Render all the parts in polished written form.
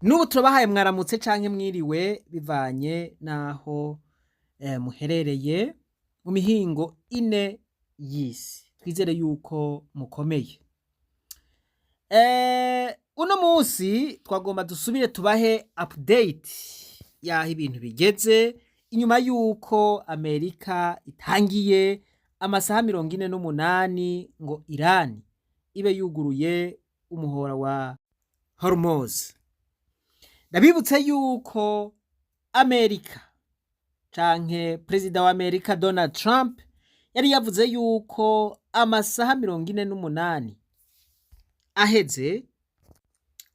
N'ubu turabahaye mwaramutse canke mwiriwe, bivanye n'aho muherereye mu mihingo ine y'isi. Twizere yuko mukomeye. Uno munsi twagomba dusubire tubahe update y'aho ibintu bigeze inyuma y'uko Amerika itangiye amasaha 48 ngo Irani ibe yuguruye umuhora wa Hormuz. Ndabibutse yuko Amerika canke perezida wa Amerika Donald Trump yari yavuze yuko amasaha 48 aheze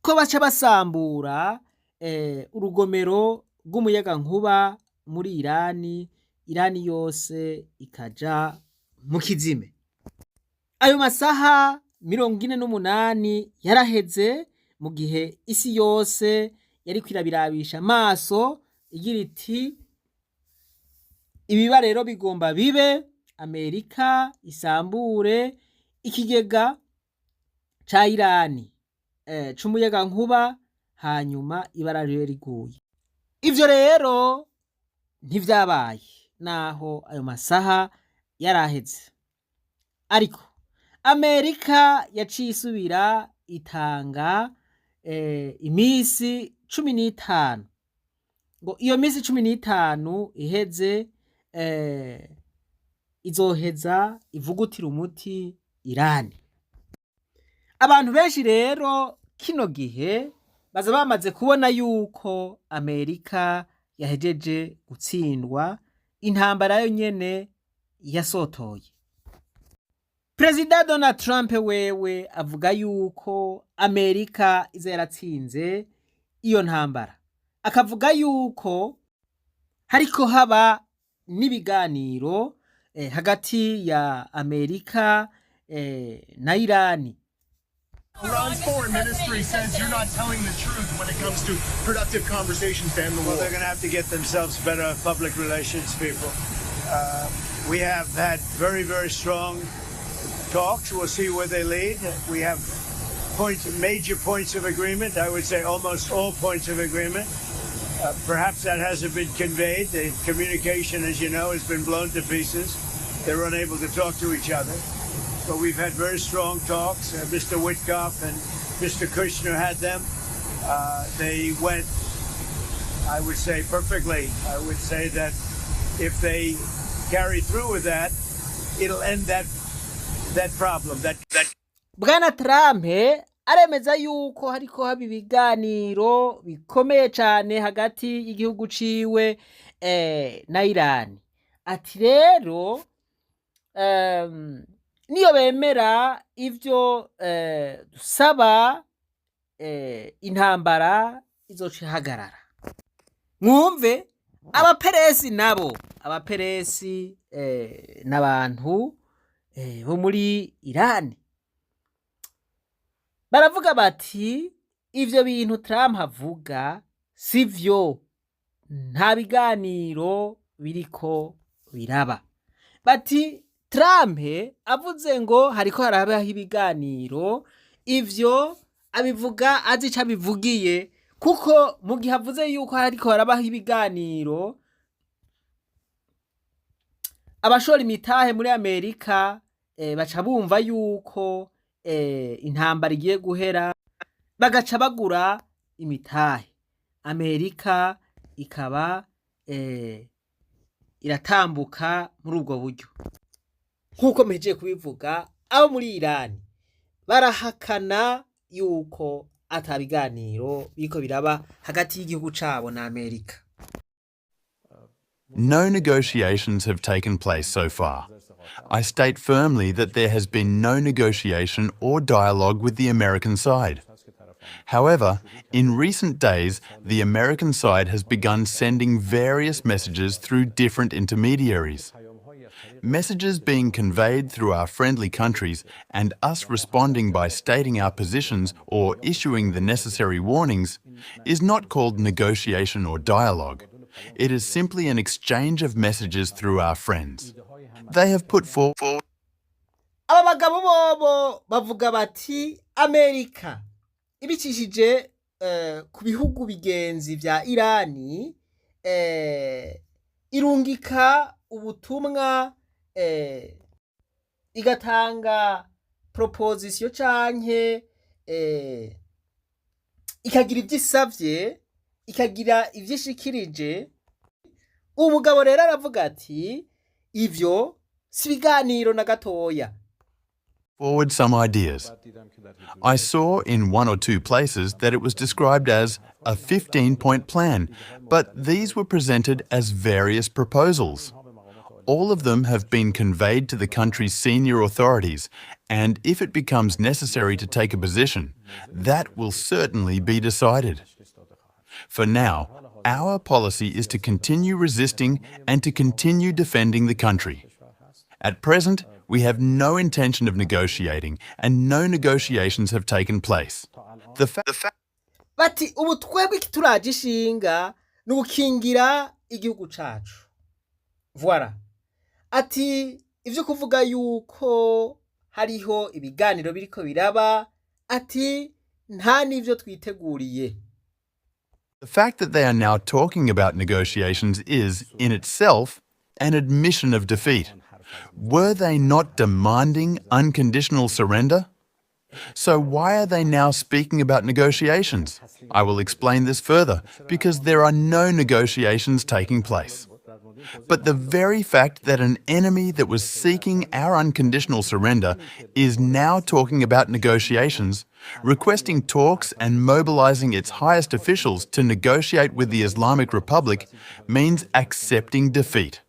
ko baca basambura urugomero rw'umuyagankuba muri Irani, Irani yose ikaja mu kizime. Ayo masaha 48 yaraheze mu gihe isi yose yariko irabirabisha amaso igira iti: "Ibiba rero bigomba bibe, Amerika isambure ikigega ca Irani c'umuyagankuba, hanyuma ibara ribe riguye." Ivyo rero ntivyabaye naho ayo masaha yaraheze, ariko Amerika yaciye isubira itanga imisi 15, ngo iyo misi 15 iheze izoheza ivugutira umuti Irani. Abantu benshi rero kino gihe baza bamaze kubona yuko Amerika yahejeje gutsindwa intambara, yo nyene yasotoye. Perezida Donald Trump wewe avuga yuko Amerika iza yaratsinze iyo ntambara, akavuga yuko hariko haba n'ibiganiro hagati ya Amerika na Irani. Iran's foreign ministry says you're not telling the truth when it comes to productive conversations to end the Well, war. they're going to have to get themselves better public relations people. We have had very, very strong talks. We'll see where they lead. We have points, major points of agreement. I would say almost all points of agreement. Perhaps that hasn't been conveyed. The communication, as you know, has been blown to pieces. They're unable to talk to each other. But we've had very strong talks. Mr. Witkoff and Mr. Kushner had them. They went, I would say, perfectly. I would say that if they carry through with that, it'll end that problem. That Bwana Trump aremeza yuko hariko haba ibiganiro bikomeye cane hagati y'igihugu ciwe na Irani. Ati rero niyo bemera ivyo dusaba, intambara izoca ihagarara. Mwumve abaperesi nabo, abaperesi n'abantu bo muri Irani, baravuga bati: "Ivyo bintu Trump avuga sivyo, nta biganiro biriko biraba." Bati: "Trump avuze ngo hariko harabaho ibiganiro, ivyo abivuga azi ico abivugiye, kuko mu gihe avuze yuko hariko harabaho ibiganiro, abashora imitahe muri Amerika baca bumva yuko intambara igiye guhera, bagaca bagura imitahe, Amerika ikaba iratambuka muri ubwo buryo." Nk'uko mpejeje kubivuga, abo muri Irani barahakana yuko ata biganiro biriko biraba hagati y'igihugu cabo na Amerika. No negotiations have taken place so far. I state firmly that there has been no negotiation or dialogue with the American side. However, in recent days, the American side has begun sending various messages through different intermediaries. Messages being conveyed through our friendly countries and us responding by stating our positions or issuing the necessary warnings is not called negotiation or dialogue. It is simply an exchange of messages through our friends. They have put forward Aba bagabo bobo bavuga bati Amerika ibicishije ku bihugu bigenzi vya Irani, irungika ubutumwa, igatanga proposition canke ikagira ivyo isavye, ikagira ivyo ishikirije. Umugabo rero aravuga ati ivyo si ibiganiro na gatoya. Forward some ideas. I saw in one or two places that it was described as a 15 point plan, but these were presented as various proposals. All of them have been conveyed to the country's senior authorities, and if it becomes necessary to take a position, that will certainly be decided. For now, our policy is to continue resisting and to continue defending the country. At present, we have no intention of negotiating, and no negotiations have taken place. The Bati ubu twebwe ikituraje ishinga ni ugukingira igihugu cacu. Voilà. Ati ivyo kuvuga yuko hariho ibiganiro biriko biraba, ati nta n'ivyo twiteguriye. The fact that they are now talking about negotiations is, in itself, an admission of defeat. Were they not demanding unconditional surrender? So why are they now speaking about negotiations? I will explain this further, because there are no negotiations taking place. But the very fact that an enemy that was seeking our unconditional surrender is now talking about negotiations, requesting talks and mobilizing its highest officials to negotiate with the Islamic Republic means accepting defeat.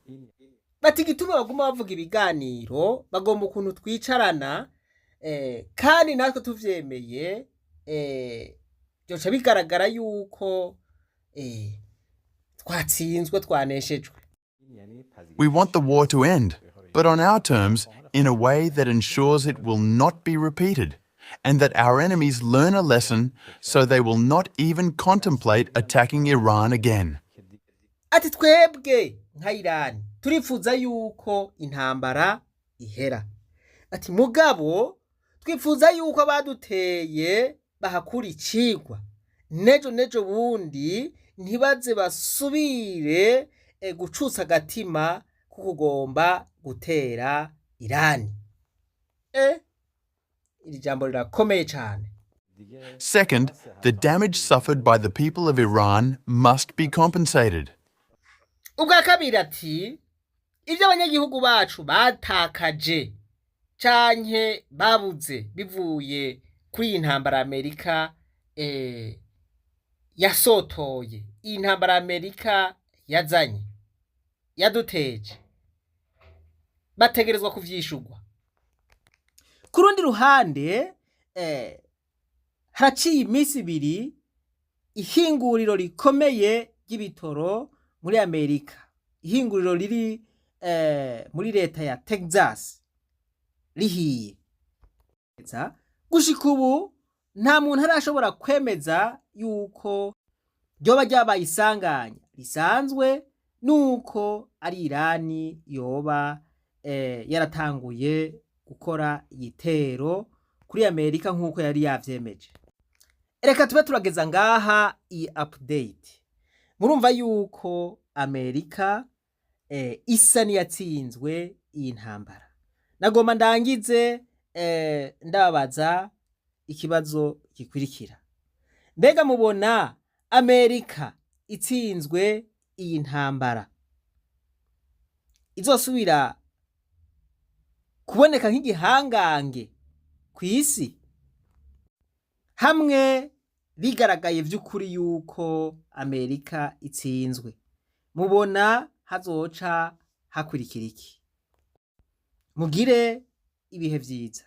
Bati igituma baguma bavuga ibiganiro, bagomba ukuntu twicarana, kandi natwe tuvyemeye, byoca bigaragara yuko twatsinzwe, twaneshejwe. We want the war to end, but on our terms, in a way that ensures it will not be repeated, and that our enemies learn a lesson so they will not even contemplate attacking Iran again. Ati twebwe nka Irani turifuza yuko intambara ihera, ati mugabo twifuza yuko abaduteye bahakura icigwa, nejo nejo bundi ntibaze basubire gucutsa agatima ko kugomba gutera Irani. Iri jambo rirakomeye cane. Second, the damage suffered by the people of Iran must be compensated. Ubwa kabiri, ati ibyo abanyagihugu bacu batakaje canke babuze bivuye kuri iyi ntambara Amerika yasotoye, iyi ntambara Amerika yazanye, yaduteje, bategerezwa kuvyishurwa. Ku rundi ruhande, haraciye iminsi 2 ihinguriro rikomeye ry'ibitoro muri Amerika, ihinguriro riri muri leta ya Texas, rihiye. Gushika ubu nta muntu arashobora kwemeza yuko ryoba ryabaye isanganya risanzwe nuko ari Irani yoba yaratanguye gukora igitero kuri Amerika nk'uko yari yavyemeje. Reka tube turageza ngaha iyi update. Murumva yuko Amerika isa niyatsinzwe iyi ntambara. Nagomba ndangize ndababaza ikibazo gikurikira: mbega mubona Amerika itsinzwe iyi ntambara izosubira kuboneka nk'igihangange kw'isi? Hamwe bigaragaye vy'ukuri yuko Amerika itsinzwe, mubona hazoca hakurikira iki? Mugire ibihe vyiza.